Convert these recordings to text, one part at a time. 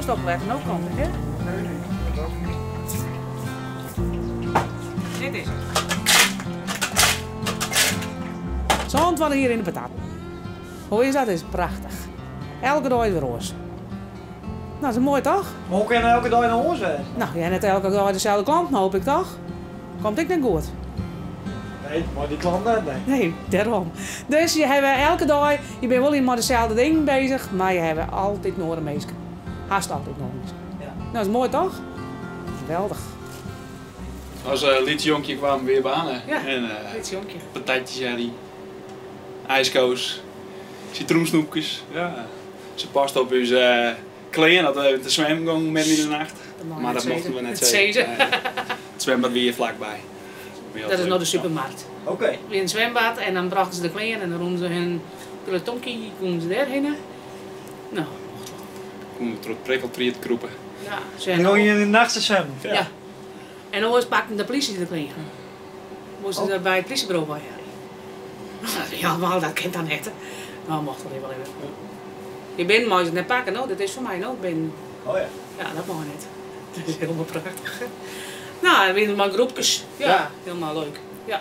Moatst opletten, no komt it, hè? Nee, nee. Dit is it. 27 jier yn de patat. Hoe is dat? Is prachtich. Elke dei is wer oars. No, dat is moai toch? Mar hoe kin elke dei no oars wêze? No, je ha net elke dei deselde klanten, hoop ik toch? Komt ek net goed. Nee, mei dy klant net, nee. Nee, dêrom. Dus je hawwe elke dei, je binne wol mei deselde dingen bezich, mar je hawwe altyd oare minsken. Hast altyd oare minsken. Ja. No, dat is moai toch? Geweldich. As lyts jonkje kwamen we hjir oan. Ja, en lyts jonkje. Patatjes jelly, ijsko's, citroensnoepkes. Ja. Se past op ús klean dat we even te swimmen gongen midden yn de nacht. Maar dat mochten we net sizze. It swembad wie hjir flakby. Dat is no de supermarkt. Oké. Wie in swembad en dan brochten se de klean en dan rûnen se hun pelotonkje koenen se dêrhinne. No, mocht wol. Koenen we troch it prikkeltried krûpe. Ja, se En dan gongen je yn de nacht te swimmen? Ja. En oars pakten de plysje de klean. Moasten se by it plysjeburo wei helje. Ja, mar dat kin dan net. No, mocht wol even. Je binnen meie se it net pakken, no, dit is foar my, no, binnen. Oh ja. Ja, dat mei net. Dat is hielendal prachtich. No, en wiene mei groepkes. Ja, hielendal leuk. Ja.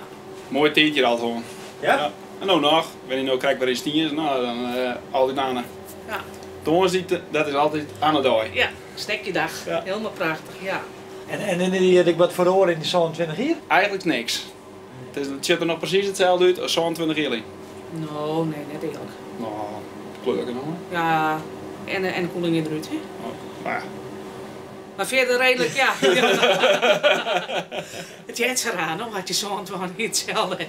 Moai tiid hjir altyd hân. Ja? En no noch. Wenje no krekt wer yn Stiens, no dan altyd Anne. Ja. Tongersdei, dat is altyd Anne-dei. Ja, stekjedag. Ja. Hielendal prachtich, ja. En yn dy jier ek wat feroare yn dy 27 jier? Eigentlik niks. It sjocht der noch presys itselde út as 27 jier lyn. No, nee, net earlik. No, kleuren noch. Ja, en de koeling is derút, hè. Oh, mar ja. Mar fierder reedlik, ja. It heart sa raar, no, as je 27 jier itselde ha.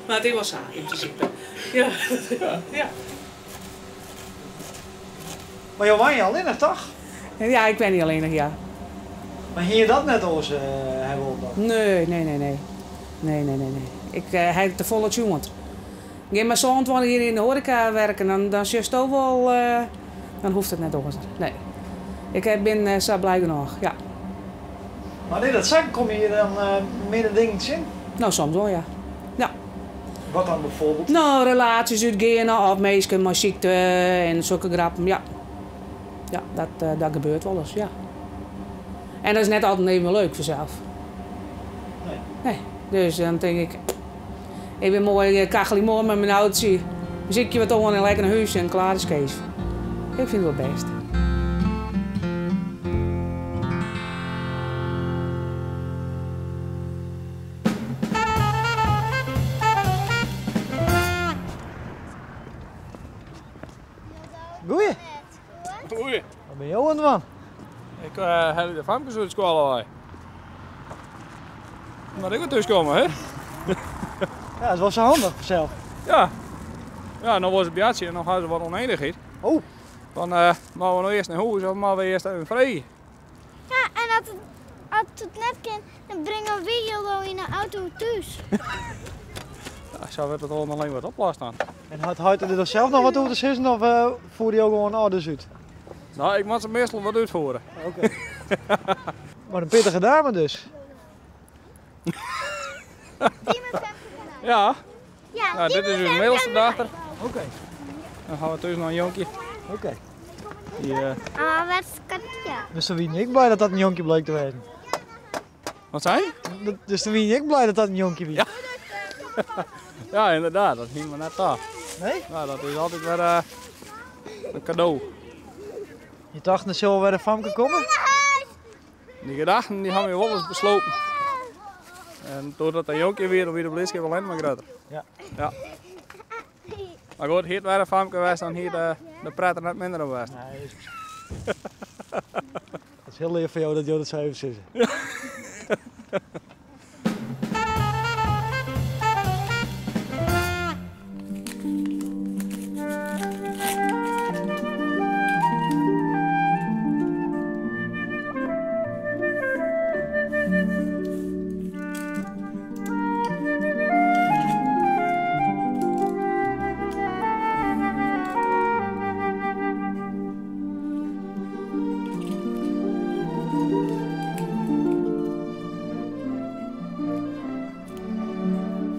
Mar it is wol sa, yn prinsipe. Ja. Ja. Mar jo wenje allinnich, toch? Ja, ik wenje allinnich, ja. Mar hie je dat net oars hawwe wollen dan? Nee, nee, nee, nee. Nee, nee, nee, nee. Ik ha te folle tsjoend. Gean mar 27 jier yn de hoareka werken, dan, dan sjochsto wol, dan hoecht it net oars. Nee. Ik bin sa blij genôch, ja. Mar nee, dat sa, komme je dan minne dingen tsjin? No, soms wol, ja. Ja. Wat dan bijvoorbeeld? No, relaasjes útgeane of minsken mei sykte en sokke grappen, ja. Ja, dat, dat gebeurt wolris, ja. En dat is net altyd even leuk fansels. Nee. Nee. Dus dan tink ik, ik bin moai kachelje moai mei myn autotsje, muzykje wat oan en lekker nei hûs en klaar is Kees. Ik fyn it wol bêst. Goeie. Goeie. Wat binne jo oan it dwaan? Ik helje de famkes út skoalle wei. Moat ik wer thús komme, hè? Ja, dat is wol sa handich fansels. Ja. Ja, no was it boartsje en no ha se wat ûnenichheid. Oh. Dan moatte we no earst nei hûs of moatte we earst even freegje? Ja, en as it, as it net kin, dan bringe wy jo yn de auto thús. Ja, sa wurdt it allemaal wat oplost dan. En hat heit der dan sels noch wat oer te sizzen of foere jo gewoan oarders út? No, ik moat se meastal wat útfoere. Oké. Mar in pittige dame dus. Ja. Ja, dit is ús middelste dochter. Oké. Dan ha we thús noch in jonkje. Oké. Die, Ah, wat skatje. Dus dan wie ik blij dat dat in jonkje bleek te wêzen. Wat sei je? Dus dan wie ik blij dat dat in jonkje wie. Ja. Ja, ynderdaad, dat hie we net ta. Nee? No, dat is altyd wer in kado. Je tochten der sil wer in famke komme? Dy gedachten dy ha my wolris beslopen. En doordat dat jonkje wie, dan wie de blydskip allinne mar grutter. Ja. Ja. Mar goed, hie it wer in famke west, dan hie de, de pret der net minder om west. Nee, dat is hiel leaf fan jo dat jo dat sa even sizze.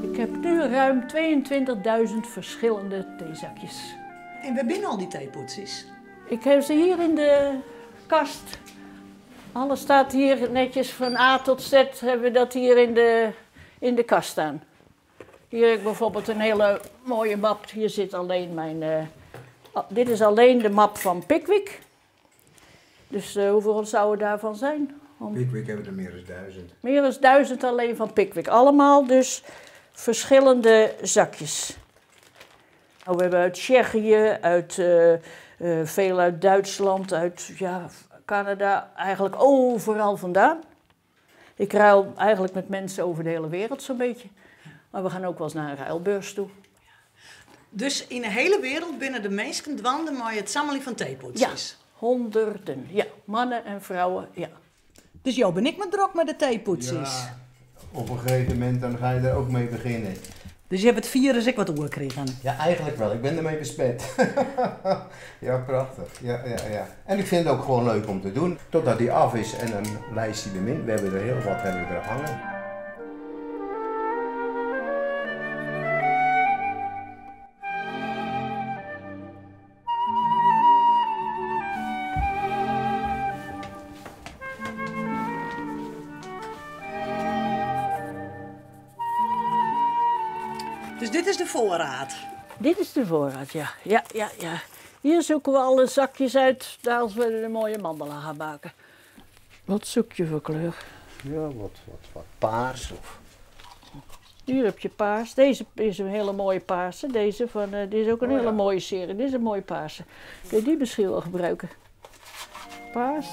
Ik heb nu ruim 22.000 verschillende theezakjes. En wêr binne al dy teepotsjes? Ik heb ze hier in de kast. Alles staat hier netjes van A tot Z hebben we dat hier in de kast staan. Hier heb ik bijvoorbeeld een hele mooie map. Hier zit alleen mijn. Dit is alleen de map van Pickwick. Dus hoeveel zouden daarvan zijn? Pickwick hebben er meer dan 1000. Meer dan 1000 alleen van Pickwick. Allemaal dus verschillende zakjes. Nou, we hebben uit Tsjechië, veel uit Duitsland, uit, ja, Canada, eigenlijk overal vandaan. Ik ruil eigenlijk met mensen over de hele wereld zo'n beetje. Maar we gaan ook wel eens naar een ruilbeurs toe. Dus in de hele wereld binnen de meesten dwanden maar het sammeling van theepoetsjes? Ja, honderden. Ja, mannen en vrouwen, ja. Dus jou ben ik maar druk met de theepoetsjes. Ja, op een gegeven moment dan ga je er ook mee beginnen. Dus je hebt het virus ik wat oorkregen? Ja, eigenlijk wel. Ik ben ermee besmet. Ja, prachtig. Ja. En ik vind het ook gewoon leuk om te doen. Totdat die af is en dan lijst hij hem in. We hebben er heel wat hebben we er hangen. Dus dit is de voorraad? Dit is de voorraad, ja. Ja. Hier zoeken we alle zakjes uit, daar als we een mooie mandala gaan maken. Wat zoek je voor kleur? Ja, wat paars of... Hier heb je paars. Deze is een hele mooie paarse. Deze dit is ook een hele mooie serie. Dit is een mooie paarse. Kun je die misschien wel gebruiken? Paars.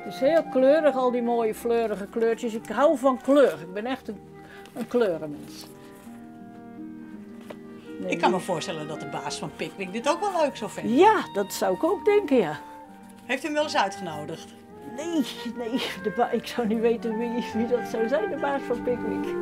Het is heel kleurig, al die mooie fleurige kleurtjes. Ik hou van kleur. Ik ben echt een kleurenmens. Nee, ik kan me voorstellen dat de baas van Pickwick dit ook wel leuk zou vinden. Ja, dat zou ik ook denken, ja. Heeft u hem wel eens uitgenodigd? Nee, ik zou niet weten wie dat zou zijn, de baas van Pickwick.